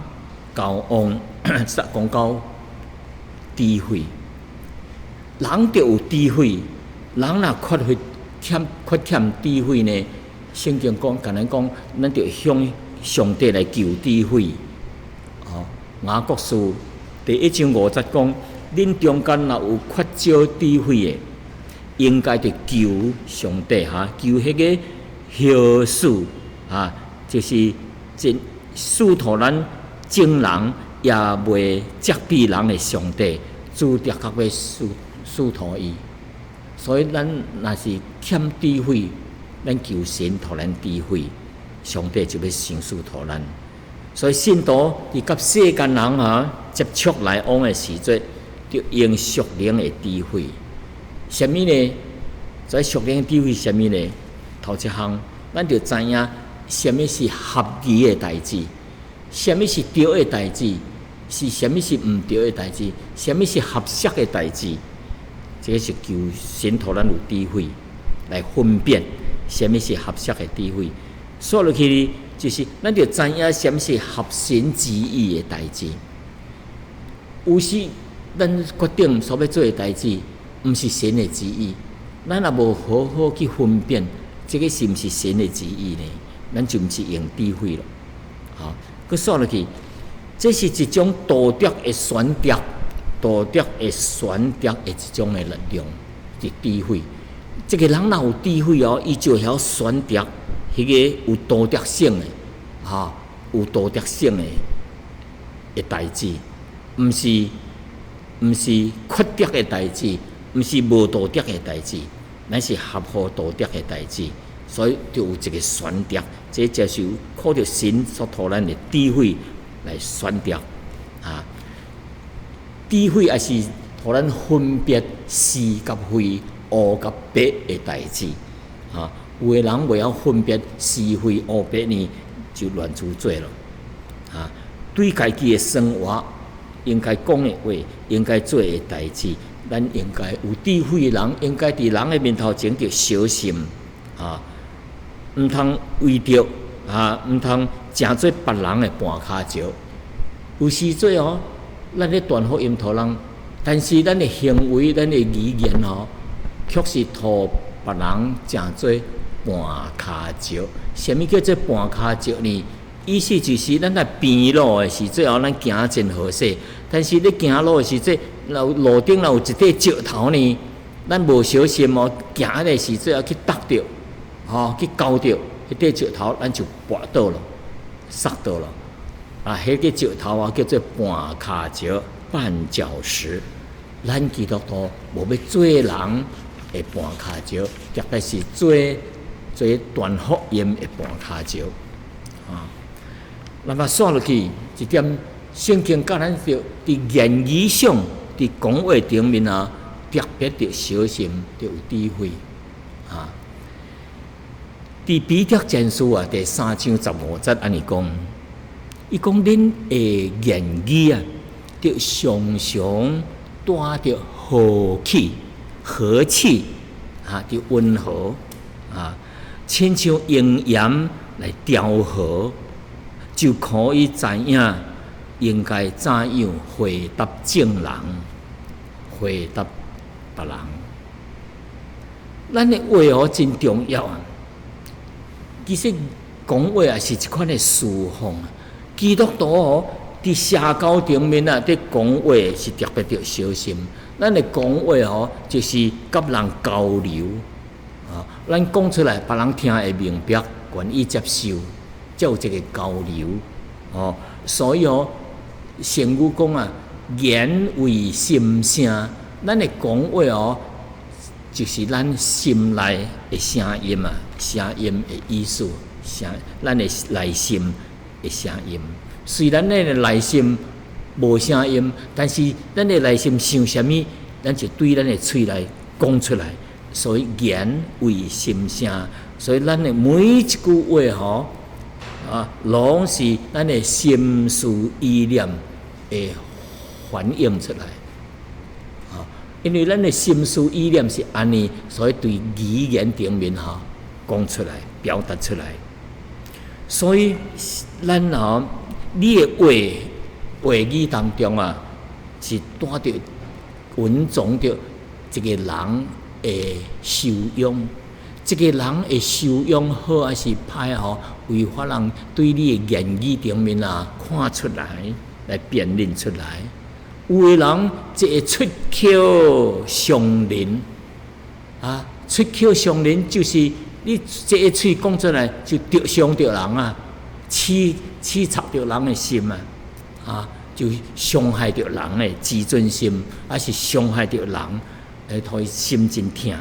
交往，實講到智慧，人著有智慧，人若缺乏欠缺欠智慧呢？聖經講，共咱講，咱著向上帝來求智慧。哦，雅各書第一章五節講，恁中間若有缺少智慧的，應該著求上帝哈，求彼個曉賜啊，就是真賜予咱眾人也袂責備人的上帝，主的確欲賜賜予伊。所以咱若是欠智慧，咱求神予咱智慧，上帝就欲賞賜予咱。所以信徒佇佮世間人啊接觸來往的時陣，著用屬靈的智慧。啥物呢？這屬靈智慧啥物呢？頭一項，咱著知影啥物是合宜的代誌，啥物是對的代誌，是啥物是毋對的代誌，啥物是合適的代誌。這個是求神予咱有智慧來分辨啥物是合適的智慧。煞落去呢，就是咱著知影啥物是合神旨意的代誌。有時咱決定所欲做的代誌，毋是神的旨意，咱若無好好去分辨，這個是毋是神的旨意呢？咱就毋是用智慧了。好，閣煞落去，這是一種道德的選擇，道德的選擇的一種的力量，是智慧。這個人若有智慧哦，伊就會曉選擇彼個有道德性的，哈，有道德性的的代誌，毋是缺德的代誌，毋是無道德的代誌，乃是合乎道德的代誌，所以就有一個選擇，這就是靠著神所予咱的智慧來選擇啊。智慧也是予咱分別是佮非、烏佮白的代誌啊。有的人袂曉分別是非烏白呢，就亂誅做了啊。對家己的生活應該講的話，應該做的代誌，咱應該有智慧的人，應該佇人的面頭前著小心啊，毋通為著啊，毋通成做別人的絆跤石。有時陣哦，咱咧傳福音予人，但是咱的行為、咱的語言哦，卻是予別人成做絆跤石。啥物叫做絆跤石呢？意思就是咱佇平路的時陣哦，咱行真好勢，但是咧行路的時陣，若有路頂若有一塊石頭呢，咱無小心哦，行的時陣啊去觸著，吼，去勾著，彼塊石頭咱就跋倒了，摔倒了。啊，彼個石頭啊叫做絆跤石、絆腳石。咱基督徒無欲做人的絆跤石，特別是做做傳福音的絆跤石。啊，那麼煞落去一點，聖經教咱著佇言語上，佇講話頂面啊，特別著小心，著有智慧。啊，佇彼得前書啊，第3章15節按呢講，伊講恁的言語啊，著常常帶著和氣、和氣啊，著溫和啊，親像用鹽來調和，就可以知影應該怎樣回答眾人，回答別人。咱的話哦真重要啊！其實講話也是一款的侍奉。基督徒哦，佇社交頂面啊，佇講話是特別著小心。咱的講話哦，就是佮人交流啊，咱講出來，別人聽會明白，願意接受，才有這個交流哦。所以哦，成語講啊，言為心聲。咱的講話哦，就是咱心內的聲音啊，聲音的意思，聲咱的內心的聲音。雖然咱的內心無聲音，但是咱的內心想啥物，咱就對咱的喙來講出來。所以言為心聲，所以咱的每一句話吼，啊，攏是咱的心思意念會反映出來。啊，因為咱的心思意念是按呢，所以對語言頂面吼講出來、表達出來。所以咱吼，你的話話語當中啊，是帶著隱藏著一個人的修養，這個人的修養好還是歹吼，有法人對你的言語頂面啊看出來，來辨認出來。有的人這會出口傷人啊，出口傷人就是你這个喙講出來就著傷著人啊，刺刺插著人的心啊，啊，就傷害著人的自尊心，還是傷害著人，會予伊心真疼。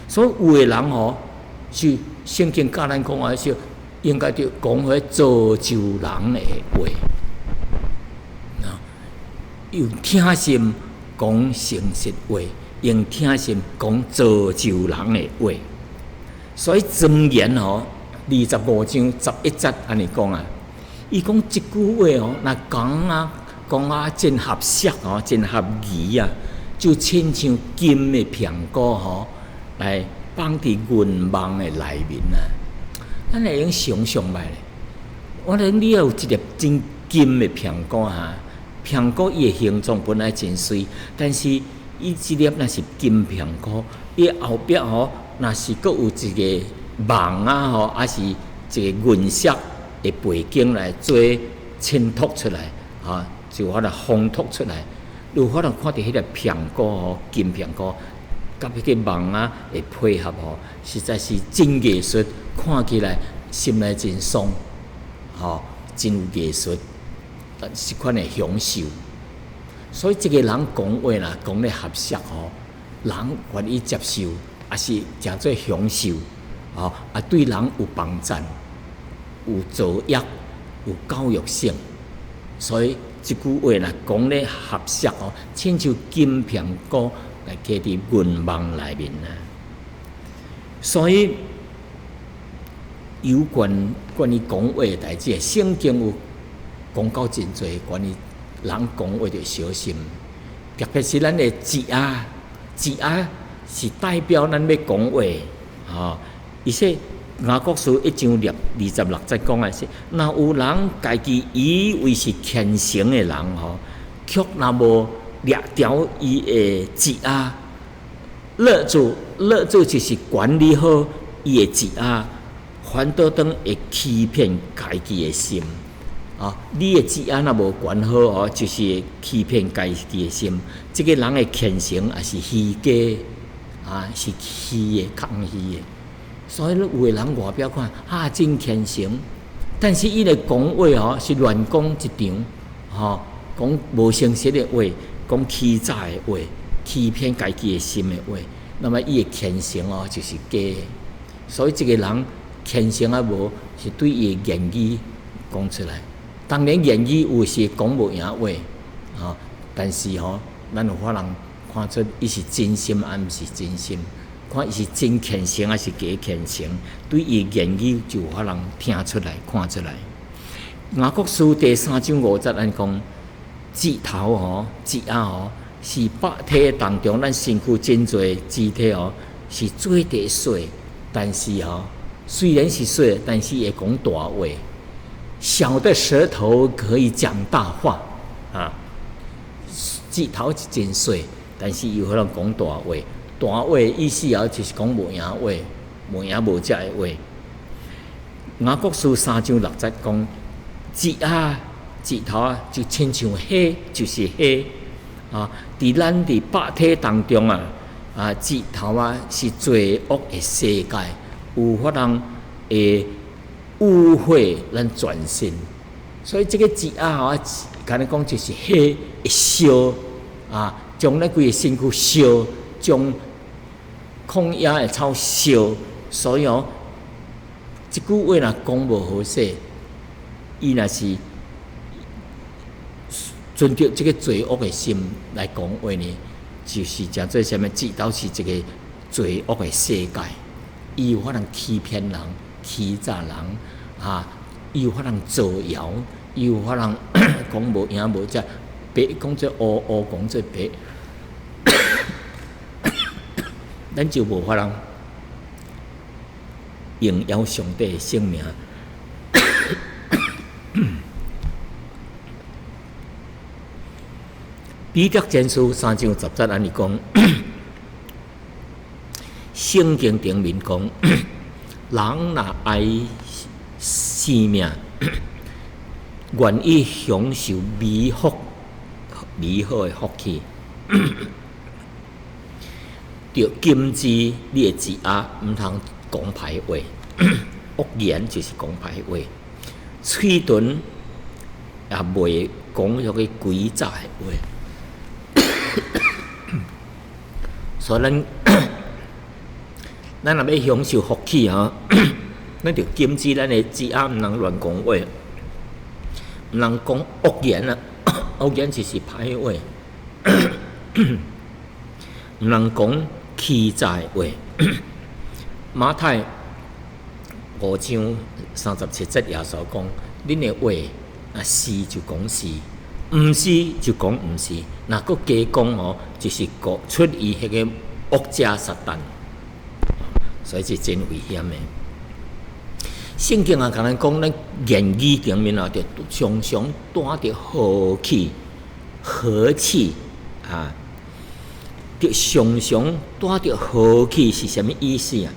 所以有的人吼，是聖經教咱講啊，是應該著講彼造就人的話，啊，用疼心講誠實話，用疼心講造就人的話。所以箴言吼，25章11節按呢講啊，伊講這句話吼，若講啊講啊真合適吼，真合宜啊，就親像金的蘋果吼，來放佇銀網的內面啊。咱會用想像覓咧？我諗你有一粒真金的蘋果哈，蘋果伊的形狀本來真媠，但是伊這粒若是金蘋果，伊後壁吼若是閣有一個網啊吼，還是一個銀色的背景來做襯托出來，啊，就有法度烘托出來，有法度看著彼個蘋果吼，金蘋果，佮彼個網仔會配合吼，實在是真藝術，看起來心內真爽，吼，真有藝術，這款的享受。所以這個人講話啦，講得合適吼，人願意接受，也是誠做享受，吼，啊對人有幫贊，有造詣，有教育性。所以這句話若講得合適吼，親像金蘋果來加佇銀網內面啊。所以有關關於講話的代誌，聖經有講到真濟關於人講話著小心，特別是咱的舌仔，舌仔是代表咱欲講話，吼。伊說雅各書1章26節講的是，若有人家己以為是虔誠的人吼，卻若無掠牢伊的舌仔，勒住勒住就是管理好伊的舌仔，反倒轉會欺騙家己的心。啊，你的舌仔若無管好哦，就是會欺騙家己的心。這個人的虔誠也是虛假，啊，是虛的、空虛的。所以有的人外表看啊真虔誠，但是伊的講話吼是亂講一場，吼講無誠實的話，講欺詐的話，欺騙家己的心的話，那麼伊的虔誠哦就是假的。所以這個人虔誠抑無，是對伊的言語講出來。當然言語有時講無閒話，吼，但是吼，咱有法通看出伊是真心抑毋是真心，看伊是真虔誠抑是假虔誠，對伊的言語就有法通聽出來、看出來。雅各書第三章五節按呢講，舌頭吼，舌仔吼，是百體當中咱身軀真濟肢體吼，是最底細，但是吼，雖然是細，但是會講大話。小的舌頭可以講大話啊！舌頭是真細，但是有可能講大話。大話意思啊，就是講無閒話，無閒無食的話。雅各書三章六節講，舌仔舌頭啊，就親像火，就是火啊！佇咱佇百體當中啊，啊舌頭啊是罪惡的世界，有法通會污穢咱全身，所以這個舌仔吼，簡單講就是火會燒啊，將咱規個身軀燒，將曠野的草燒，所以哦，一句話若講無好勢，伊若是存著這個罪惡的心來講話呢，就是誠做啥物？舌頭是一個罪惡的世界，伊有法通欺騙人、欺詐人，啊，伊有法通造謠，伊有法通講無影無跡，白講做烏烏講做白，咱就無法通榮耀上帝的聖名。彼得前書三章十節按呢講，聖經頂面講，人若愛生命，願意享受美福、美好的福氣，著禁止你的舌仔毋通講歹話，惡言就是講歹話，喙唇也袂講遐個詭詐的話。所以咱咱若欲享受福氣吼，咱著禁止咱的舌仔毋通亂講話，毋通講惡言啊！惡言就是歹話，毋通講欺詐的話。馬太五章三十七節耶穌講：恁的話，若是就講是，毋是就講毋是。若閣加講吼，就是講出於彼個惡者撒旦，所以是真危險的。聖經也共咱講，咱言語頂面啊，著常常帶著和氣、和氣啊，著常常帶著和氣是啥物意思啊？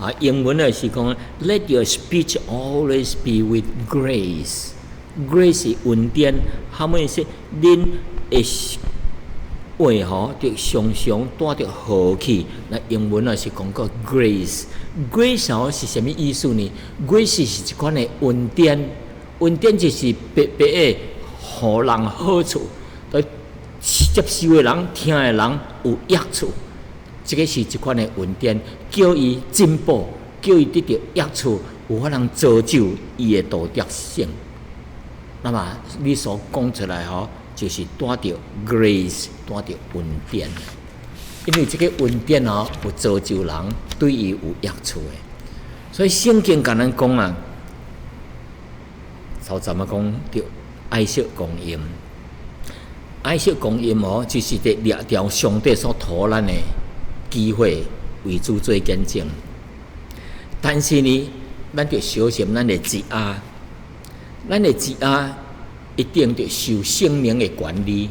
啊，英文咧是講，Let your speech always be with grace。Grace 是恩典，啥物意思？恁的話吼，著常常帶著和氣。那英文啊是講個 grace，grace 吼是啥物意思呢？grace 是一款的恩典，恩典就是白白的，予人好處，對接受的人、聽的人有益處。這個是一款的恩典，叫伊進步，叫伊得著益處，有法通造就伊的道德性。那麼你所講出來吼，就是帶著 grace，帶著恩典。因為這個恩典吼，有造就人對伊有益處的。所以聖經共咱講啊，頭前仔講著愛惜光陰，愛惜光陰吼，就是佇掠著上帝所予咱的機會，為主做見證。但是呢，咱著小心咱的舌仔，咱的舌仔一定著受聖靈的管理，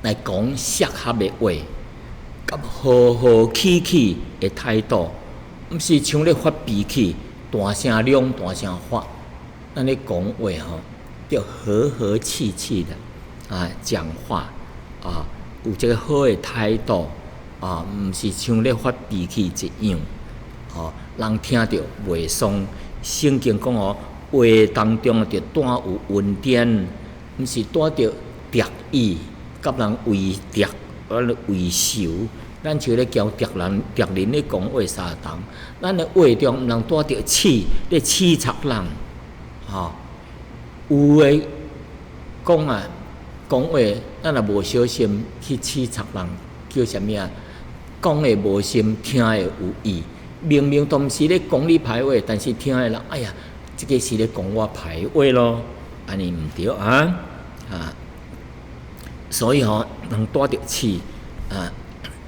來講適合的話，佮和和氣氣的態度，毋是像咧發脾氣，大聲嚷、大聲發。咱咧講話吼，著和和氣氣的啊，講話啊，有這個好的態度啊，毋是像咧發脾氣一樣。吼，人聽著袂爽。聖經講哦，話當中著帶有恩典，毋是帶著敵意，佮人為敵，為仇。咱像咧交敵人，敵人咧講話相同。咱的話中毋通帶著刺，咧刺插人，吼。有的講啊，講話，咱若無小心去刺插人，叫啥物啊？講的無心，聽的有意。明明都毋是咧講你歹話，但是聽的人，哎呀，這个是咧講我歹話咯，按呢毋著啊啊！所以吼，通帶著刺啊。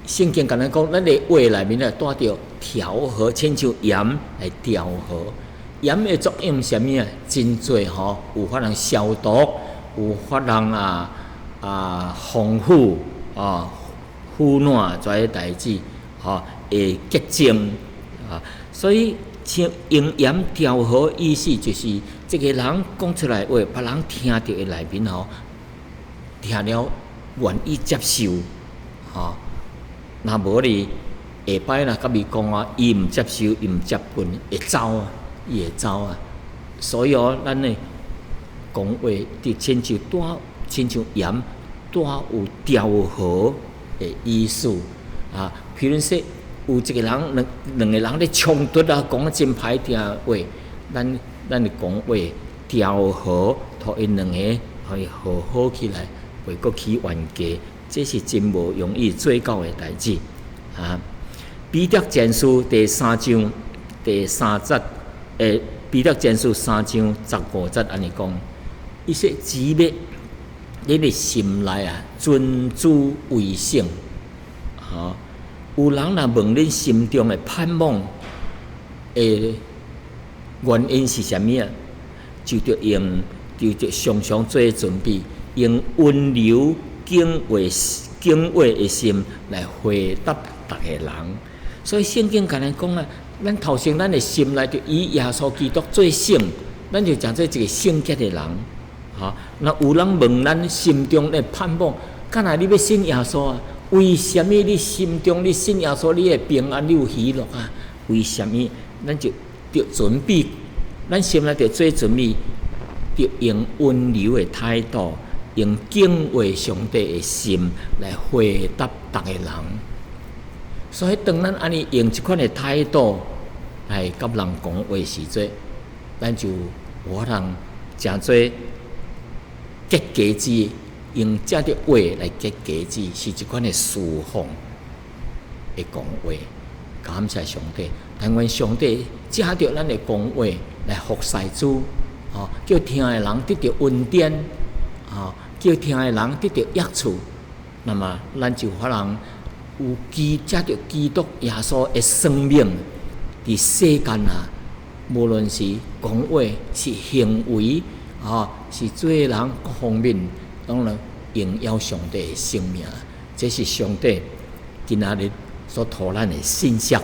聖經共咱講，咱的話內面啊帶著調和，親像鹽來調和。鹽的作用是啥物啊？真濟吼，有法通消毒，有法通防腐啊、腐爛這些代誌，吼，會潔淨啊。所以像用鹽調和，意思就是這个人講出來話，別人聽著的內面吼，聽了願意接受，吼。若無哩，下擺若共伊講啊，伊毋接受，伊毋接近，會走啊，伊會走啊。所以哦，咱的講話，就親像帶，親像鹽帶有調和的意思啊。譬如說，有一个人，兩個人咧衝突啊，講啊真歹聽話，咱的講話調和，予𪜶兩个可以和好起來，袂閣起冤家。這是真無容易做到的代誌啊！彼得前書第三章第三節，彼得前書三章十五節按呢講，伊說姊妹，你的心內啊，尊主為聖，吼。有人若問恁心中的盼望的原因是啥物啊？就著常常做準備，用溫柔敬畏的心來回答逐个人。所以聖經共咱講啊，咱頭先咱的心內就以耶穌基督做聖，咱就成做一个聖潔的人。吼，若有人問咱心中的盼望，敢若你欲信耶穌啊？為啥物你心中你信耶穌，你會平安，你有喜樂啊？為啥物？咱就著準備，咱心內著做準備，著用溫柔的態度，用敬畏上帝的心來回答逐个人。所以當咱按呢用這款的態度來佮人講話時陣，咱就有法通成做結果子，用這個話來結果子，是這款的侍奉的講話。感謝上帝，但願上帝藉著咱的講話來服侍主，吼，叫聽的人得著恩典，吼，叫聽的人得著益處。那麼，咱就法通有藉著基督耶穌的生命，佇世間啊，無論是講話、是行為，吼，是做人各方面，攏能榮耀上帝的聖名。這是上帝今仔日所予咱的信息，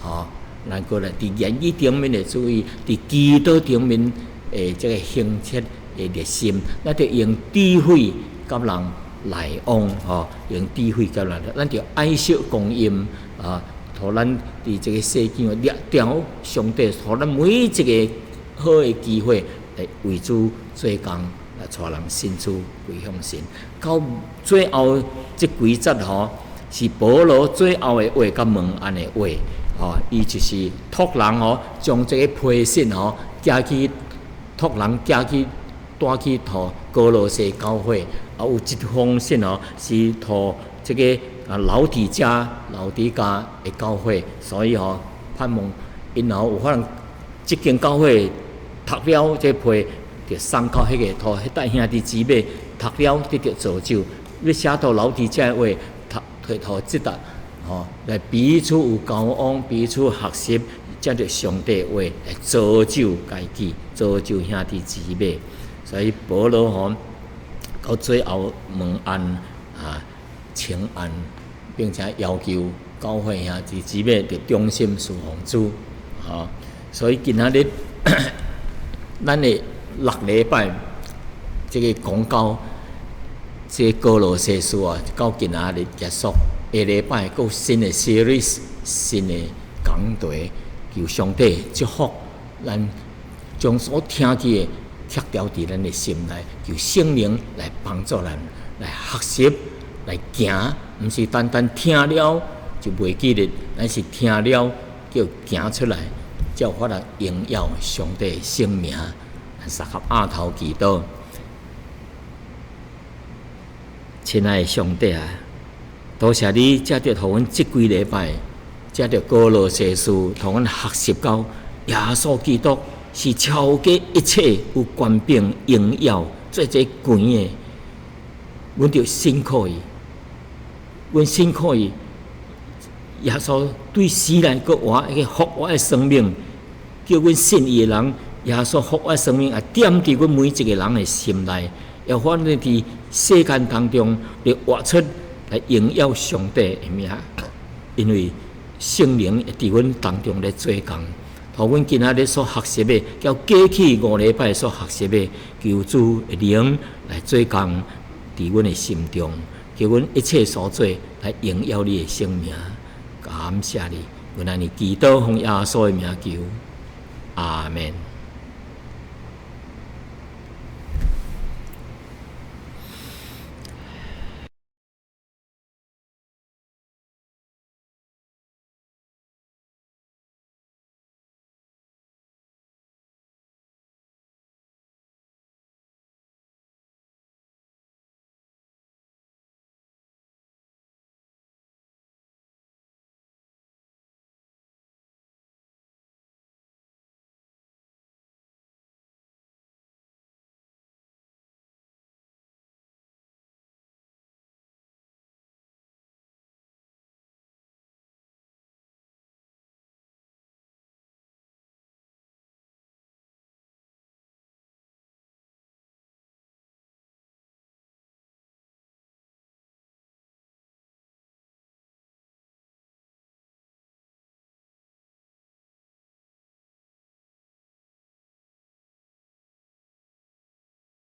吼，咱閣來佇言語頂面的注意，佇祈禱頂面的這个懇切的熱心，咱著用智慧佮人來往，吼，用智慧佮人，咱著愛惜光陰啊，予咱佇這个世間掠著上帝，予咱每一个好的機會來為主做工，來帶人信主歸向神。到最後這幾節吼，是保羅最後的話佮問安的話，吼，伊就是託人吼，將這个批信吼，寄去託人寄去帶去予歌羅西教會，啊，有一封信吼是予這个老底嘉的教會，所以吼盼望𪜶吼有可能這間教會讀了這批，就送到彼个予彼搭兄弟姊妹讀了得著造就。欲寫予老底嘉的話，讀予這搭吼來彼此有交往，彼此學習，藉著上帝的話來造就家己，造就兄弟姊妹。所以保羅吼到最後問安啊，請安，並且要求教會兄弟姊妹著忠心侍奉主，吼。所以今仔日咱的六禮拜這个講到這个歌羅西書啊，到今仔日結束。下禮拜閣有新的 series，新的講題，求上帝祝福咱，將所聽見的刻牢佇咱的心內，求聖靈來幫助咱來學習來行，毋是單單聽了就袂記得，咱是聽了叫行出來，才有法度榮耀上帝的聖名。咱三合阿頭祈禱，親愛的上帝啊，多謝你藉著予阮這幾禮拜，藉著歌羅西書，予阮學習到耶穌基督是超過一切有權柄、榮耀、做這權的。阮著信靠伊，阮信靠伊。耶穌對死來閣活，一個復活的生命，叫阮信伊的人，耶穌復活的生命也踮佇阮每一個人的心內，會法度佇世間當中來活出來榮耀上帝的名，因為聖靈會佇阮當中咧做工，予阮今仔日所學習的，交過去5禮拜所學習的，求主的靈來做工佇阮的心中，叫阮一切所做來榮耀你的聖名。感謝你，阮按呢祈禱奉耶穌的名求，阿門。